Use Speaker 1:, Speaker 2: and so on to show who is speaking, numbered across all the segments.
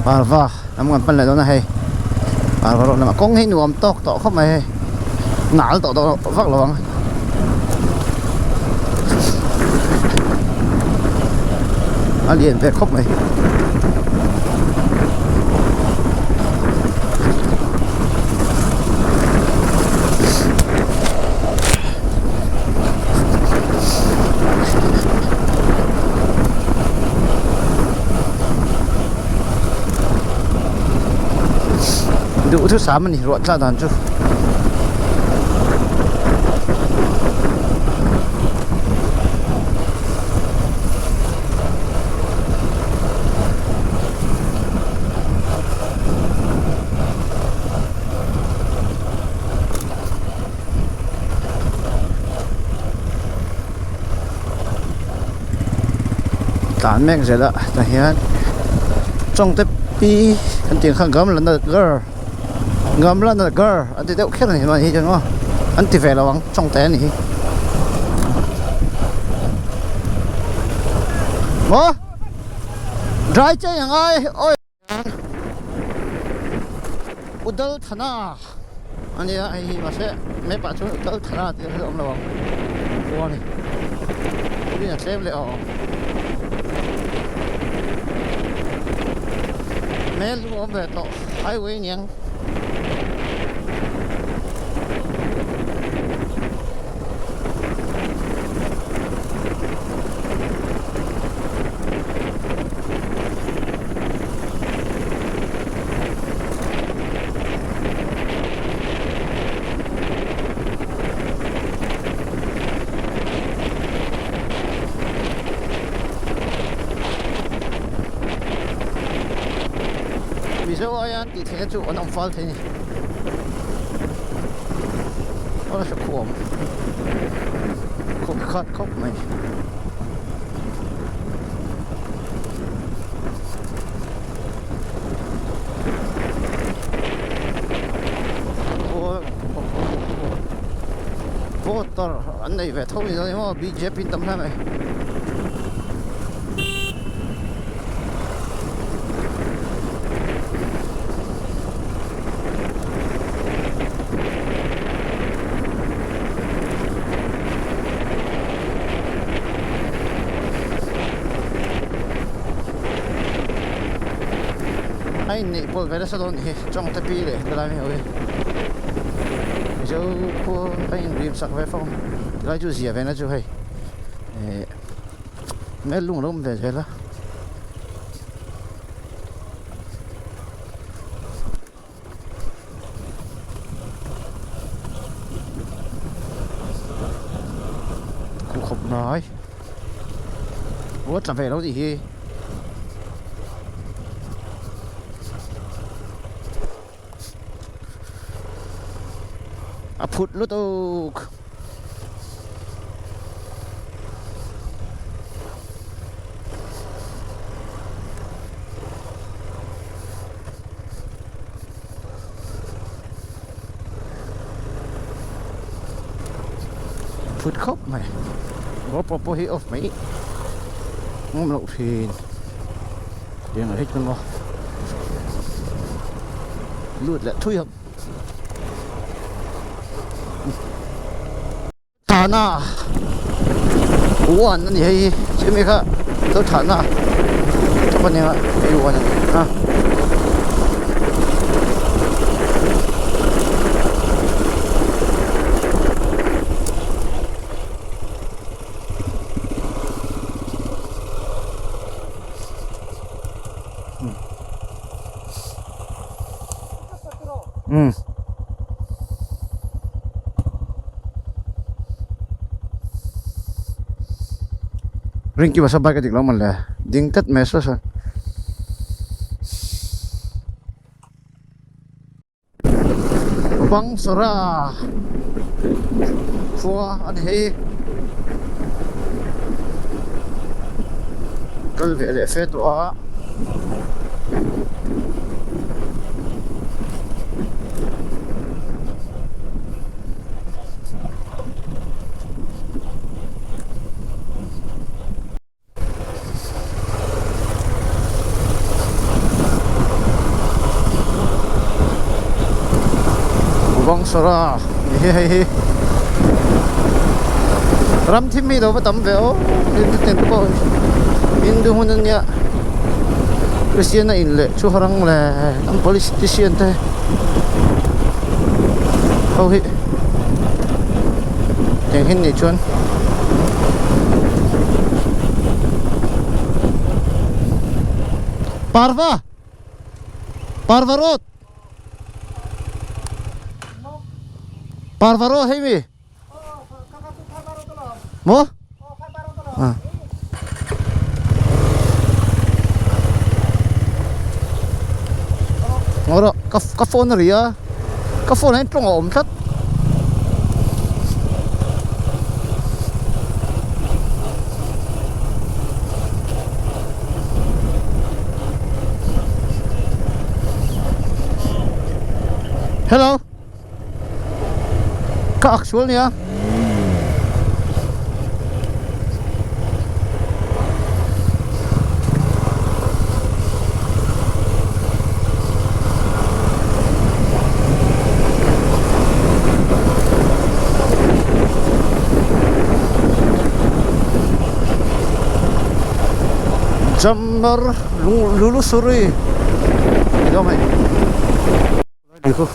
Speaker 1: Parva lam kan pan leh dawn a hei Parva road lamah kawng hi nuam tawk tawh khawp mai hei nal tawh tawh vak lo ang. A lian ve khawp mai. Duhthusam a ni ruah tla dan chu. Tlan mek zel a tah hian chawngte pi kan tih ang khan gamla nagar gamla nagar an ti deuh kher a ni mahni hi chuan aw an ti ve lo ang chawngte a nih hi maw dry chain a ngai awi. Udal Thana a nia hei hi mahse map ah chuan Udal Thana tih a awm lo ang khua a ni rin a tlem leh awm hmel chu a awm ve tawh highway aniang. Mizo aia an tih theihna chu an awm fal thei a ni. Aw hre khuam khawp khat khawp mai. Voter an nei ve tho ni dawn emaw bjp in tam hle mai. A inneih pawlh ve nasa dawn hi chawngte pi leh helai mai ho hi mizo khua a inrim sak ve fo tilai chu zia ve na chu hei eh hmel lung a lo awm ve zel a. Khuh khawp mai aw tla ve lo tih hi a phut lutuk. Phut khawp mai GoPro pawh hi off mai ngawm loh thin tiang ah hi chuan maw lut leh thui ang Thana one a ni hei hi chumi kha chu thana chawp a nia hei one a ni a. Um. Rinky basa bike a dik lo mawn le ding tlat mai saw sawn. Bangsara khua a ni hei kal ve leh fe tawh a. Sawra ni hi hei hi ram thim hi lo va tam ve aw tin pawh Hindu hmun ania Christian a in leh chu harang leh an politician te ho hi eng hin nih chuan. Parva Parva road Parva road hei mi Maw Ah Ngaw rawh ka ka phone a ri a ka phone ah hian tawng a awm tlat. Hello Ka ak sual nia Jammer Lulusuri Ito may Dito.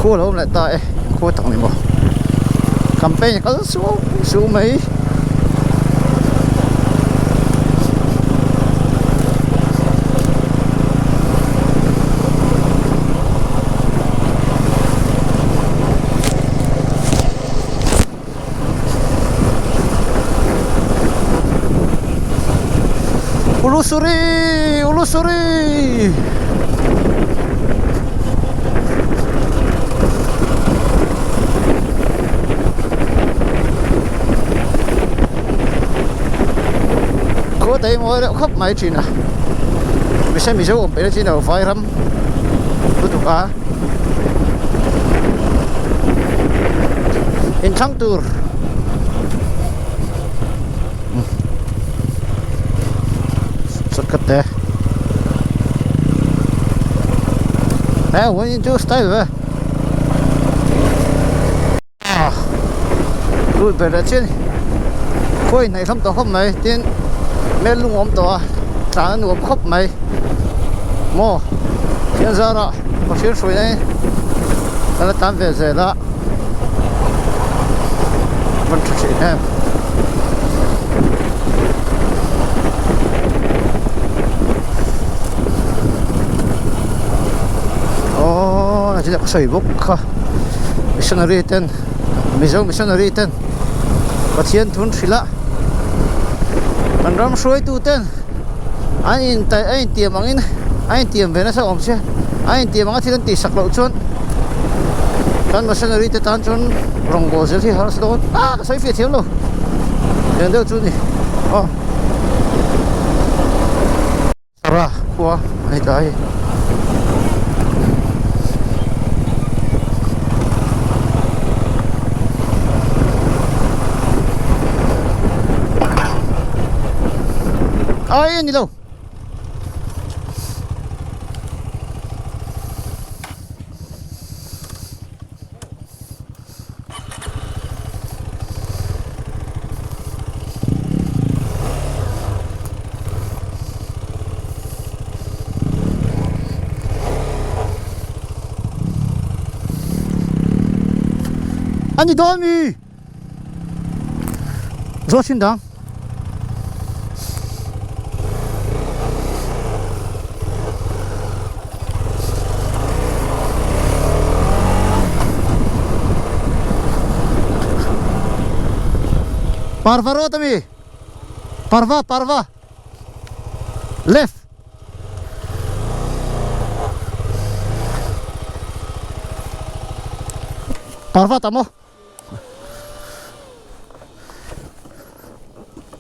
Speaker 1: Khua lo awm leh ta e khua tak ni maw campaign kal suau suau mai. Ulusuri Ulusuri Khaw te mawi deuh khawp mai thin a Mihring Mizo awm peih na chin lo vai ram lutuk a. Inthlang tur shortcut te eh one into style ve ah lut ber leh chian khawi hnaih hlawm tawh khawp mai tin hmel lung awm tawh a tlan a nuam khawp mai maw thian zara ka hriat hruai na hi ka la tlan ve zel a van tha thin em. Aww a ka sawi bawk kha missionary ten mizo missionary ten Pathian thun hrilh a kan ram hruaitu ten an in taih a intiam angin a intiam ve nasa awm sia a intiam anga thil an tih sak loh chuan kan missionary te tan chuan rawngbâwl zel hi harsa dawn ah ka sawi fiah thiam lo lian deuh chu a ni aw Sara khua a ni ta hei. Ai a ni lo. A ni dawn mi? Zawt thin dang. Parva road ami. Parva parva. Left. Parva ta maw?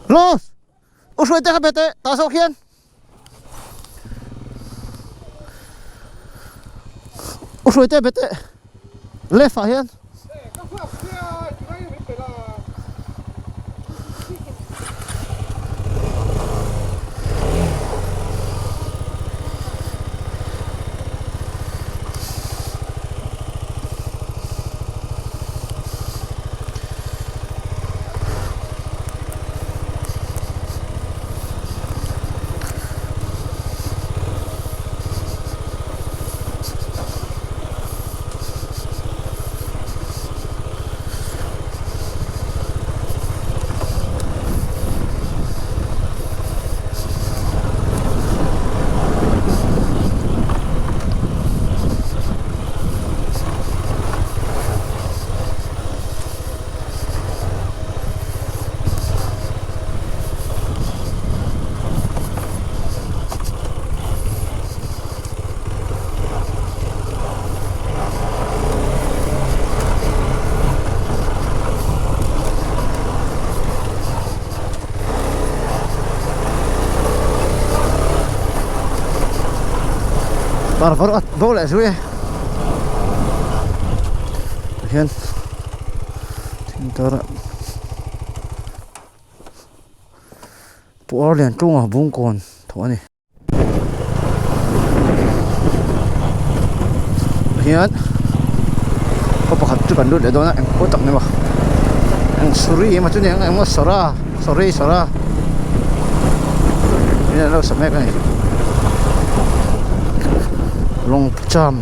Speaker 1: Los! U hruai te kha be teh, tah zawk hian. U hruai te be teh, left ah hian. Parvar a bo leh zui e tihian thing tar ah puar lian tlunga bungkawn thawh a ni. Hian khaw pakhat chu kan lut leh dawn a eng khaw tak ni maw eng suri emaw chu ni ang eng maw sawra sawri sawra in an lo sa mek a ni lawngcham.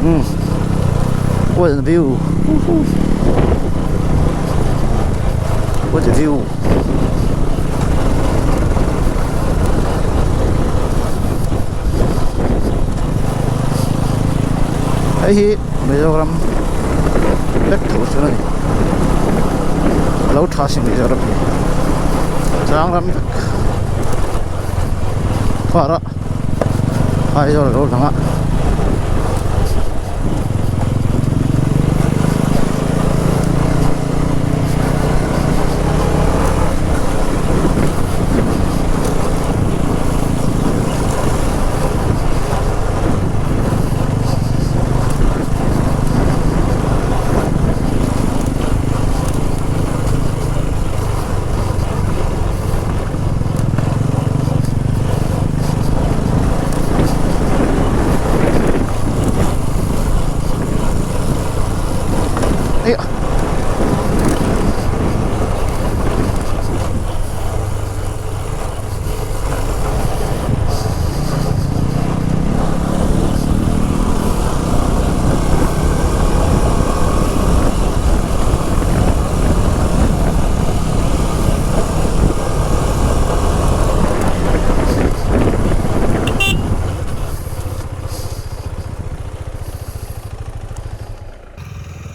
Speaker 1: Umm what a view what a view hei hi Mizoram vek tho chu a ni a lo tha sin Mizoram hi tlang ram vek. Phar a Aizawl a lo lang a.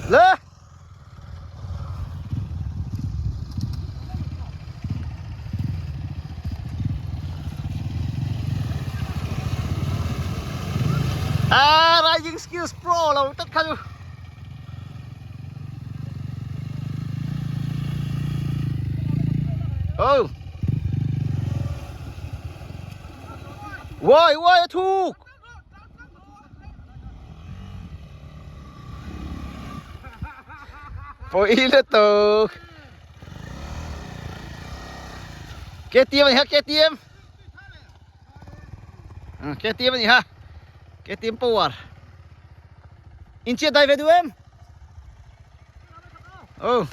Speaker 1: Le! Ah, Riding Skills Pro lo tlat kha chu. Oh. Woi, woi, a thuk. Poi lutuk. KTM ani ha, KTM. KTM ani ha. KTM power. In chia dai ve duh em? Oh.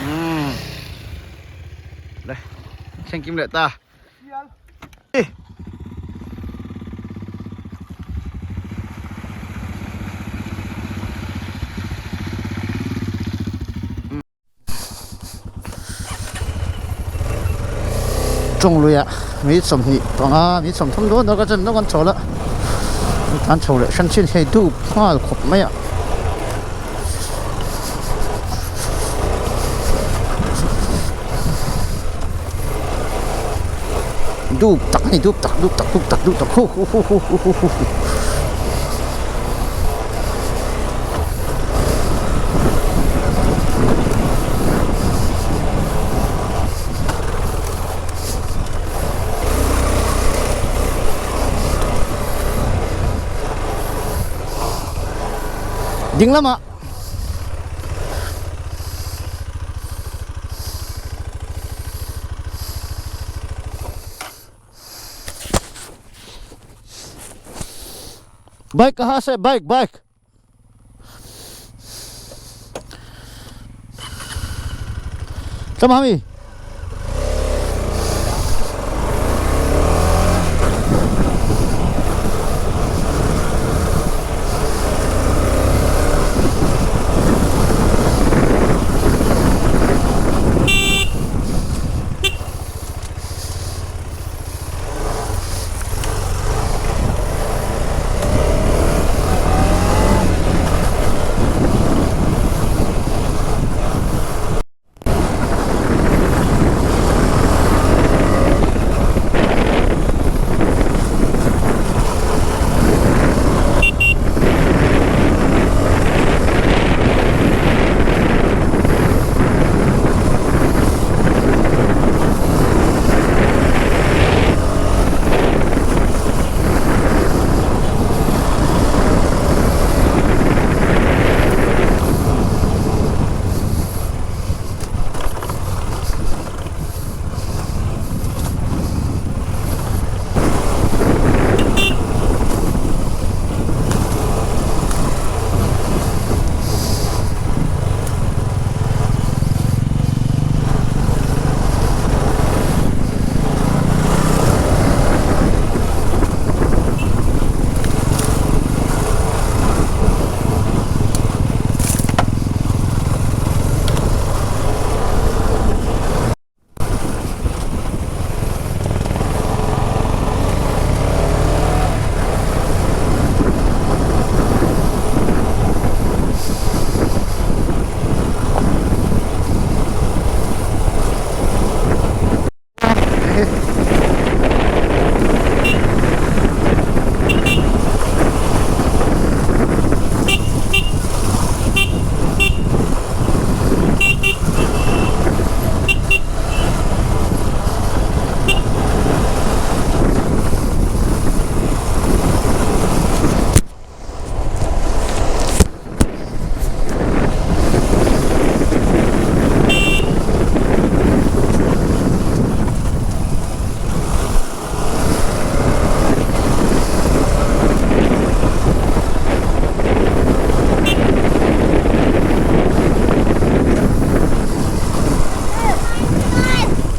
Speaker 1: Umm. Đây, thleng kim leh ta. Tawng luiah mi 25 mi 30 dawn dawn ka chan dawn kan chho la an chho leh hran chin hei dup nghal khawp mai a. Dup tak a ni dup tak dup tak dup tak dup tak hu hu hu hu hu hu hu. Ding lamah Bike kaha se bike bike Tama mi.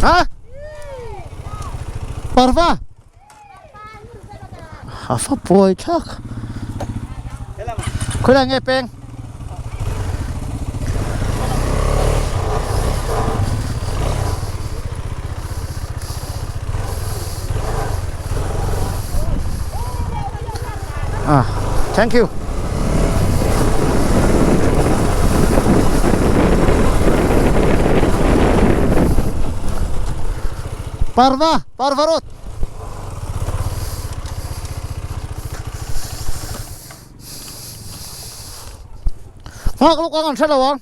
Speaker 1: Ha? Parva? A fa pawi thlak. Khawilai nge peng? Ah, thank you. Parva, Parva road. Nghak luk ang an hre lo ang.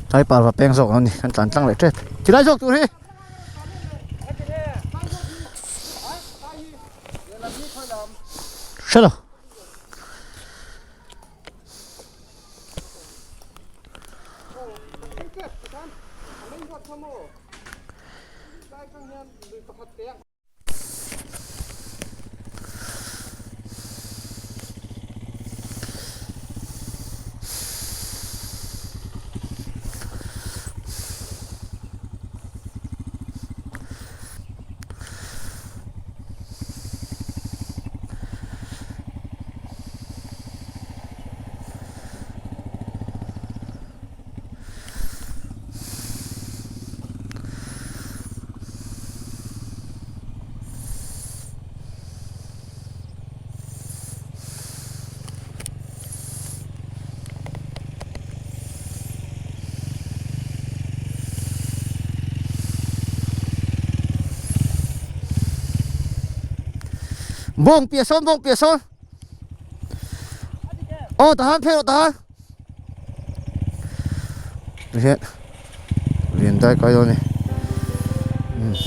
Speaker 1: Tlai parva peng zawk ang a ni kan tlan tlang leh tep. Tilai zawk tur hi. Hre lo. Bawng piah sawn bawng piah sawn. Aw tahan phei rawh tahan. Tihian lian dai kai dawn a ni. Umm.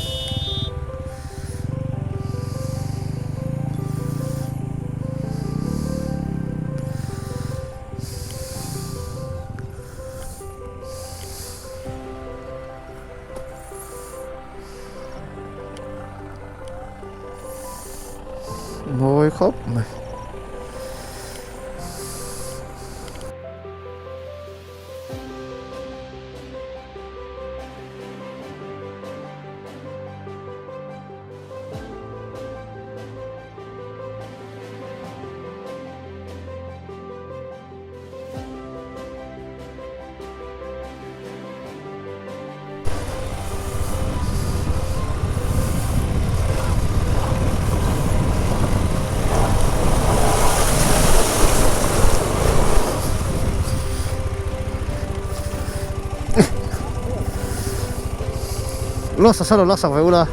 Speaker 1: Mawi khawp mai. Losa salo laksak ve ula.